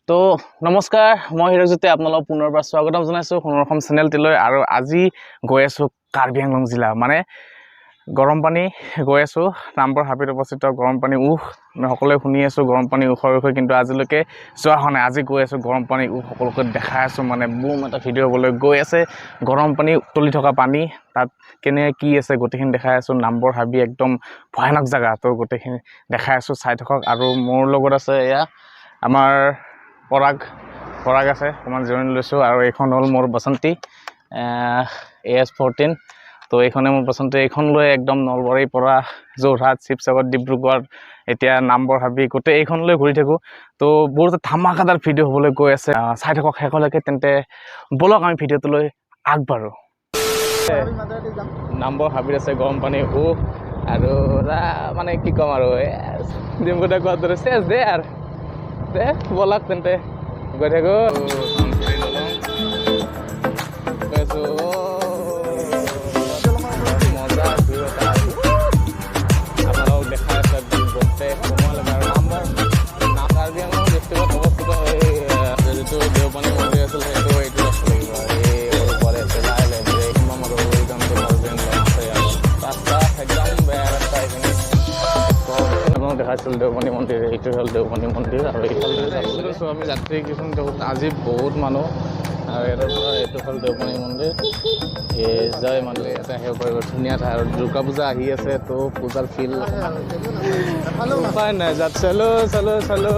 তো নমস্কাৰ, মই হিৰকজ্যোতি, আপোনালোক পুনৰবাৰ স্বাগতম জনাইছোঁ সোণৰ অসম চেনেলটিলৈ। আৰু আজি গৈ আছোঁ কাৰ্বি আংলং জিলা, মানে গৰমপানী গৈ আছোঁ। নামবৰ হাবিত অৱস্থিত গৰমপানী উহ, আমি সকলোৱে শুনি আছোঁ গৰমপানী উহৰ বিষয়ে, কিন্তু আজিলৈকে যোৱা হোৱা নাই। আজি গৈ আছোঁ গৰমপানী উহ, সকলোকে দেখাই আছোঁ। মানে বুম এটা ভিডিঅ' হ'বলৈ গৈ আছে। গৰম পানী উতলি থকা পানী, তাত কেনে কি আছে গোটেইখিনি দেখাই আছোঁ। নামবৰ হাবি একদম ভয়ানক জেগা, তো গোটেইখিনি দেখাই আছোঁ, চাই থাকক। আৰু মোৰ লগত আছে এয়া আমাৰ পৰাগ, পৰাগ আছে, অকণমান জিৰণি লৈছোঁ। আৰু এইখন হ'ল মোৰ বসন্তী AS 14। তো এইখনে মোৰ বসন্তী, এইখন লৈ একদম নলবাৰীৰ পৰা যোৰহাট, শিৱসাগৰ, ডিব্ৰুগড়, এতিয়া নামবৰ হাবি, গোটেই এইখন লৈ ঘূৰি থাকোঁ। তো বহুত ধামাকাদাৰ ভিডিঅ' হ'বলৈ গৈ আছে, চাই থাকক শেষলৈকে। তেন্তে ব'লক আমি ভিডিঅ'টোলৈ আগবাঢ়োঁ। নামবৰ হাবিত আছে গৰম পানী উহ, আৰু মানে কি ক'ম আৰু, ডিম্পুদা কোৱাৰ দৰে চেচ দে আৰু দে, ব'লক তেন্তে গৈ থাকোঁ। মজা ভিউ এটা আপোনালোকক দেখাই আছে গোটেই সোমোৱালৈকে। আৰু নামবৰ কাৰ্বি আংলং ডিষ্ট্ৰিক্টত অৱস্থিত এই যিটো দেওপানী মন্দিৰ আছিল, সেইটো এইটো ৰাস্তা লাগিব। এই সৰু পোৱালি আছে, লাহে লাহে ব্ৰেক সোমাম আৰু welcome to Karbi Anglong আছে। আৰু ৰাস্তা একদম বেয়া ৰাস্তা এইখিনি। আপোনাক দেখাইছিল দেওপানী মন্দিৰ, এইটো হ'ল দেওপানী মন্দিৰ। আৰু এইফালে আহিছিলোঁ আমি যাত্ৰী কিছুমান, আজি বহুত মানুহ। আৰু ইয়াৰ পৰা এইটো হ'ল দেওপানী মন্দিৰ, এই জয় মানুহ ইয়াতে আহিব পাৰিব, ধুনীয়া ঠাই। আৰু দুৰ্গা পূজা আহি আছে, তো পূজাৰ ফিল উপায় নাই। যাত চলো চলো চলো,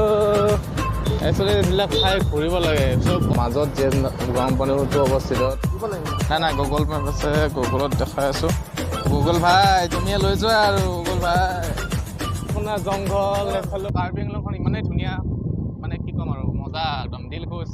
একচুৱেলি এইবিলাক ঠাই ঘূৰিব লাগে। চব মাজত যে গৰম পানীটো অৱস্থিত। নাই নাই, গুগল মেপ আছে, গুগলত দেখাই আছোঁ। গুগল ভাই তুমিয়ে লৈ যোৱা আৰু গুগল ভাই। আপোনাৰ জংঘল এইফালে কাৰ্বি আংলংখন ইমানেই ধুনীয়া, মানে কি ক'ম আৰু, মজা একদম, দিল খুচ।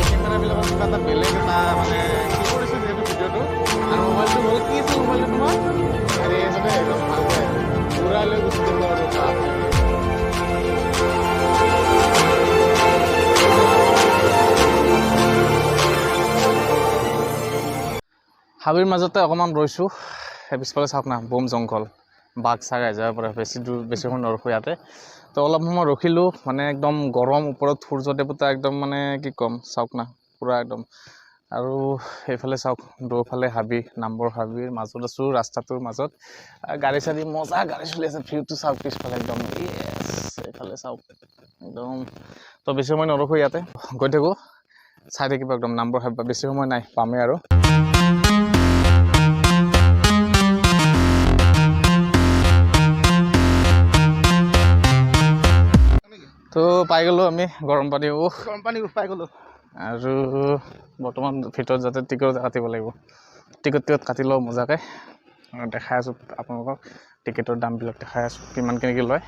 কেমেৰাবিলাকত কিবা এটা বেলেগ এটা মানে কি কৰিছোঁ যিহেতু ভিডিঅ'টো। আৰু মোবাইলটো হ'ল কি আছিল মোবাইলটো তোমাৰ হেৰি যাতে একদম ভালকৈ উৰাই লৈ গুচি যাব আৰু বাপৰে। হাবিৰ মাজতে অকণমান ৰৈছোঁ। সেই পিছফালে চাওক না, বম জংঘল, বাঘ চাঘ আহি যাব পাৰে। বেছি দূৰ বেছি সময় নৰখোঁ ইয়াতে। তো অলপ সময় ৰখিলোঁ, মানে একদম গৰম, ওপৰত সূৰ্য দেৱতা একদম মানে কি ক'ম, চাওক না পূৰা একদম। আৰু সেইফালে চাওক দুফালে হাবি, নামবৰ হাবিৰ মাজত আছোঁ, ৰাস্তাটোৰ মাজত গাড়ী চাড়ী মজা গাড়ী চলি আছে। ভিউটো চাওক পিছফালে একদম, য়েছ, এইফালে চাওক একদম। তো বেছি সময় নৰখোঁ ইয়াতে, গৈ থাকোঁ, চাই থাকিব একদম নামবৰ হাবি। বেছি সময় নাই, পামেই আৰু। তো পাই গ'লোঁ আমি গৰম পানী উহ, গৰম পানী পাই গ'লোঁ। আৰু বৰ্তমান ভিতৰত যাতে টিকট কাটিব লাগিব, টিকট টিকট কাটি লওঁ মজাকৈ। দেখাই আছোঁ আপোনালোকক টিকেটৰ দামবিলাক দেখাই আছোঁ কিমান কেনেকৈ লয়।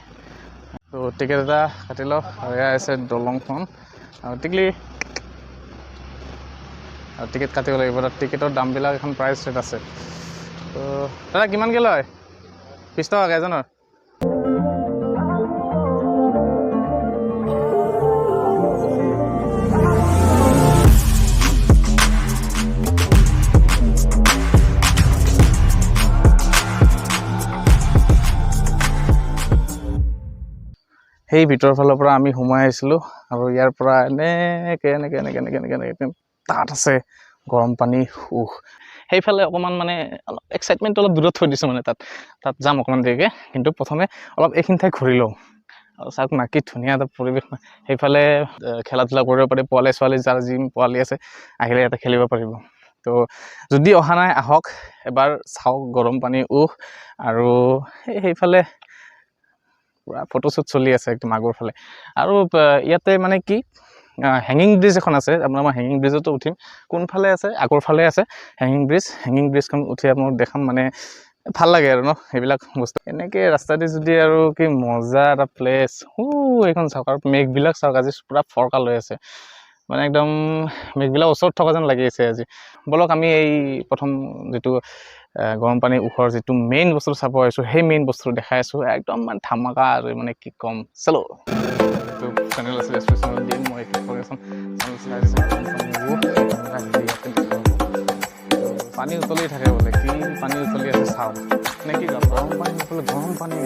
তো টিকেট এটা কাটি লওঁ। আৰু এয়া আছে দলংখন আৰু টিকলি, আৰু টিকেট কাটিব লাগিব। তাত টিকেটৰ দামবিলাক এখন প্ৰাইচ ৰেট আছে। তো দাদা কিমানকৈ লয়? 20 টকাকৈ এজনৰ। সেই ভিতৰৰ ফালৰ পৰা আমি সোমাই আহিছিলোঁ। আৰু ইয়াৰ পৰা এনেকৈ এনেকৈ এনেকৈ এনেকৈ এনেকৈ এনেকৈ তাত আছে গৰম পানী উহ। সেইফালে অকণমান মানে অলপ এক্সাইটমেণ্টটো অলপ দূৰত থৈ দিছোঁ, মানে তাত তাত যাম অকণমান দেৰিকৈ, কিন্তু প্ৰথমে অলপ এইখিনি ঠাই ঘূৰি লওঁ। আৰু চাওক না কি ধুনীয়া এটা পৰিৱেশ। সেইফালে খেলা ধূলা কৰিব পাৰি, পোৱালি ছোৱালী যাৰ যি পোৱালি আছে আহিলে ইয়াতে খেলিব পাৰিব। তো যদি অহা নাই আহক এবাৰ চাওক গৰম পানী উহ। আৰু সেইফালে পূৰা ফটোশ্বুট চলি আছে একদম আগৰ ফালে। আৰু ইয়াতে মানে কি হেঙিং ব্ৰিজ এখন আছে, আপোনাৰ মই হেঙিং ব্ৰিজতো উঠিম। কোনফালে আছে? আগৰ ফালে আছে হেঙিং ব্ৰিজ। হেঙিং ব্ৰিজখন উঠি আপোনাক দেখাম, মানে ভাল লাগে আৰু ন সেইবিলাক বস্তু। এনেকৈ ৰাস্তাদি যদি আৰু কি মজা এটা প্লেচ। এইখন চাওক, আৰু মেঘবিলাক চাওক, আজি পূৰা ফৰকাল লৈ আছে, মানে একদম মেঘবিলাক ওচৰত থকা যেন লাগি আছে আজি। ব'লক আমি এই প্ৰথম যিটো গৰম পানী উখৰ যিটো মেইন বস্তুটো চাব আহিছোঁ, সেই মেইন বস্তুটো দেখাই আছোঁ। একদম মানে ধামাকা আৰু মানে কি ক'ম। চলো, এইটো চেনেল আছে, ডেছক্ৰিপশ্যনত দিম মই, এইটো পানী উতলি থাকে বোলে, কি পানী উতলি আছে চাওঁ নে কি? গৰম পানী বোলে, গৰম পানী।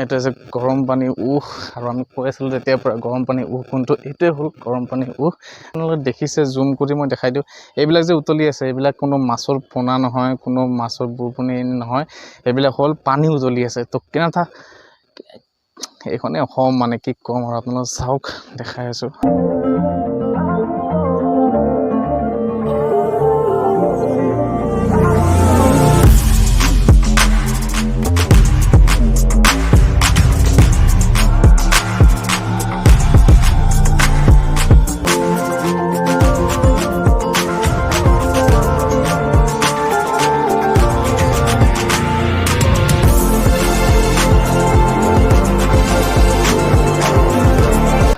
এইটো হৈছে গৰম পানী উহ। আৰু আমি কৈ আছিলোঁ তেতিয়াৰ পৰা গৰম পানী উহ কোনটো, এইটোৱে হ'ল গৰম পানী উহ। আপোনালোকে দেখিছে, জুম কৰি মই দেখাই দিওঁ। এইবিলাক যে উতলি আছে, এইবিলাক কোনো মাছৰ পোনা নহয়, কোনো মাছৰ বুৰবুণি নহয়, এইবিলাক হ'ল পানী উতলি আছে। তো কেনেকুৱা এইখনেই অসম, মানে কি ক'ম আৰু। আপোনালোকে চাওক, দেখাই আছোঁ।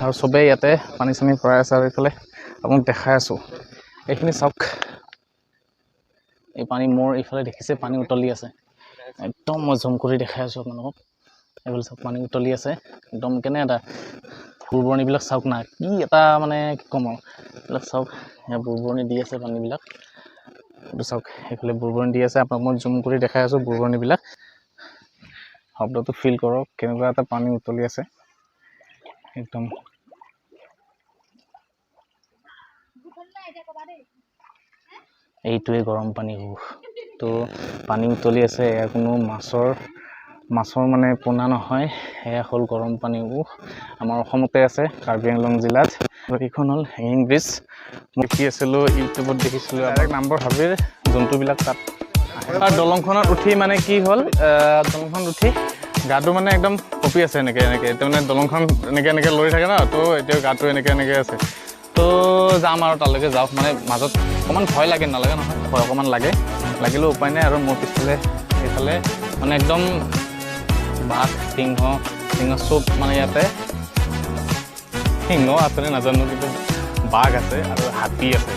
আৰু চবেই ইয়াতে পানী চানী ভৰাই আছে। আৰু এইফালে আপোনাক দেখাই আছোঁ, এইখিনি চাওক, এই পানী মোৰ এইফালে দেখিছে পানী উতলি আছে একদম। মই জুম কৰি দেখাই আছোঁ আপোনালোকক। এইফালে চাওক, পানী উতলি আছে একদম। কেনে এটা বুৰবুৰণিবিলাক চাওক না, কি এটা মানে কি ক'ম আৰু। এইবিলাক চাওক, ইয়াত বুৰবুৰণি দি আছে পানীবিলাক। এইটো চাওক, সেইফালে বুৰবুৰণি দি আছে। আপোনাক মই জুম কৰি দেখাই আছোঁ বুৰবুৰণিবিলাক। শব্দটো ফিল কৰক, কেনেকুৱা এটা পানী উতলি আছে একদম। এইটোৱে গৰম পানী উহ। তো পানী উতলি আছে, এয়া কোনো মাছৰ মানে পোনা নহয়, এয়া হ'ল গৰম পানী উহ। আমাৰ অসমতে আছে, কাৰ্বি আংলং জিলাত। এইখন হ'ল হেঙিং ব্ৰিজ। মই দেখি আছিলোঁ, ইউটিউবত দেখিছিলোঁ, ডাইৰেক্ট নামবৰ হাবিৰ জন্তুবিলাক তাত। আৰু দলংখনত উঠি মানে কি হ'ল, দলংখনত উঠি গাটো মানে একদম কঁপি আছে এনেকৈ এনেকৈ। এতিয়া মানে দলংখন এনেকৈ এনেকৈ লৰি থাকে ন, তো এতিয়া গাটো এনেকৈ এনেকৈ আছে। তো যাম আৰু তালৈকে যাওক, মানে মাজত অকণমান ভয় লাগে, নালাগে নহয়, ভয় অকণমান লাগে, লাগিলেও উপায় নাই। আৰু মোৰ পিছফালে এইফালে মানে একদম বাঘ, সিংহ, সিংহ চব, মানে ইয়াতে সিংহ আছেনে নাজানো, কিন্তু বাঘ আছে আৰু হাতী আছে।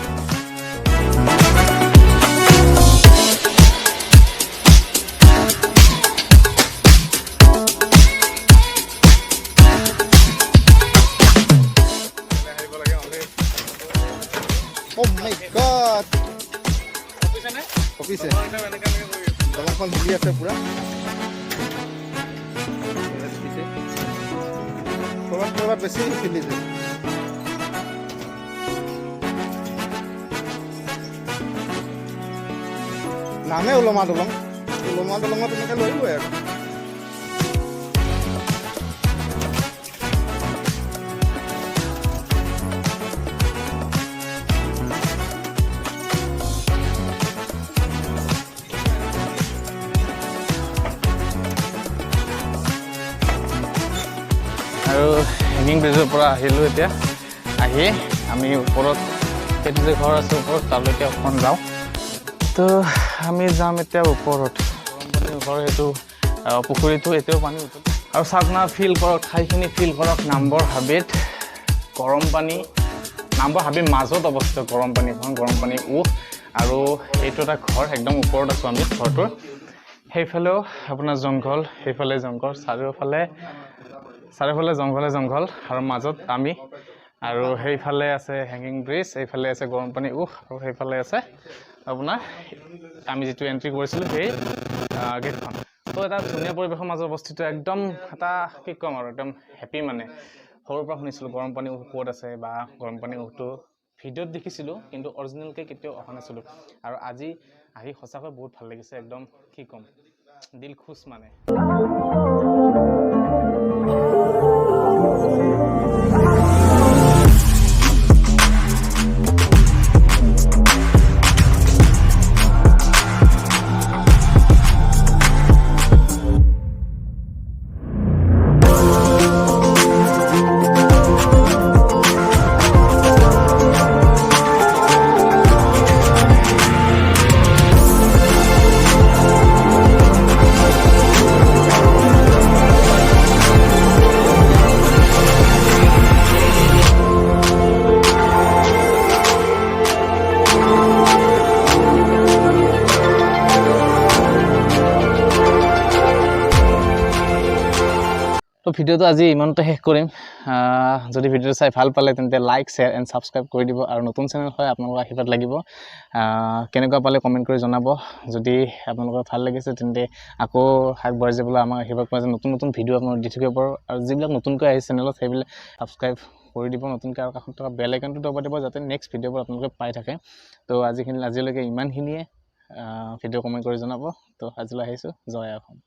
Oh my god! কঁপিছে, দলংখন হিলি আছে পুৰা। ক'ৰবাত ক'ৰবাত বেছি হিলিছে। নামে ওলমা দলং, ওলমা দলঙত এনেকৈ লৰিবই আৰু। আৰু হেঙিং ব্ৰিজৰ পৰা আহিলোঁ, এতিয়া আহি আমি ওপৰত সেইটো যে ঘৰ আছে ওপৰত, তালৈকে অকণমান যাওঁ। তো আমি যাম এতিয়া ওপৰত। গৰম পানীৰ ঘৰ সেইটো পুখুৰীটো এতিয়াও পানী উতলি। আৰু চাওক না, ফিল কৰক ঠাইখিনি, ফিল কৰক। নামবৰ হাবিত গৰম পানী, নামবৰ হাবিৰ মাজত অৱস্থিত গৰম পানীখন, গৰম পানী উহ। আৰু এইটো এটা ঘৰ, একদম ওপৰত আছোঁ আমি ঘৰটোৰ। সেইফালেও আপোনাৰ জংঘল, সেইফালে জংঘল, চাৰিওফালে চাৰিওফালে জংঘলে জংঘল, আৰু মাজত আমি। আৰু সেইফালে আছে হেঙিং ব্ৰিজ, এইফালে আছে গৰম পানী উহ, আৰু সেইফালে আছে আপোনাৰ আমি যিটো এণ্ট্ৰি কৰিছিলোঁ সেই গেটখন। তো এটা ধুনীয়া পৰিৱেশৰ মাজত অৱস্থিত, একদম এটা কি ক'ম আৰু, একদম হেপী। মানে সৰুৰ পৰা শুনিছিলোঁ গৰম পানী উহ ক'ত আছে, বা গৰম পানী উহটো ভিডিঅ'ত দেখিছিলোঁ, কিন্তু অৰিজিনেলকৈ কেতিয়াও অহা নাছিলোঁ। আৰু আজি আহি সঁচাকৈ বহুত ভাল লাগিছে, একদম কি ক'ম, দিল খুচ মানে। তো ভিডিঅ'টো আজি ইমানতে শেষ কৰিম। যদি ভিডিঅ'টো চাই ভাল পালে, তেন্তে লাইক, শ্বেয়াৰ এণ্ড ছাবস্ক্ৰাইব কৰি দিব। আৰু নতুন চেনেল হয়, আপোনালোকৰ আশীৰ্বাদ লাগিব। কেনেকুৱা পালে কমেণ্ট কৰি জনাব। যদি আপোনালোকৰ ভাল লাগিছে, তেন্তে আকৌ আগবাঢ়ি যাবলৈ আমাক আশীৰ্বাদ কৰা যে নতুন নতুন ভিডিঅ' আপোনালোক দি থাকিব পাৰোঁ। আৰু যিবিলাক নতুনকৈ আহিছে চেনেলত, সেইবিলাক ছাবস্ক্ৰাইব কৰি দিব নতুনকৈ আৰু কাষত থকা বেল আইকনটো দবাই দিব, যাতে নেক্সট ভিডিঅ'বোৰ আপোনালোকে পাই থাকে। তো আজিলৈকে ইমানখিনিয়ে। ভিডিঅ' কমেণ্ট কৰি জনাব। তো আজিলৈ আহিছোঁ। জয় অসম।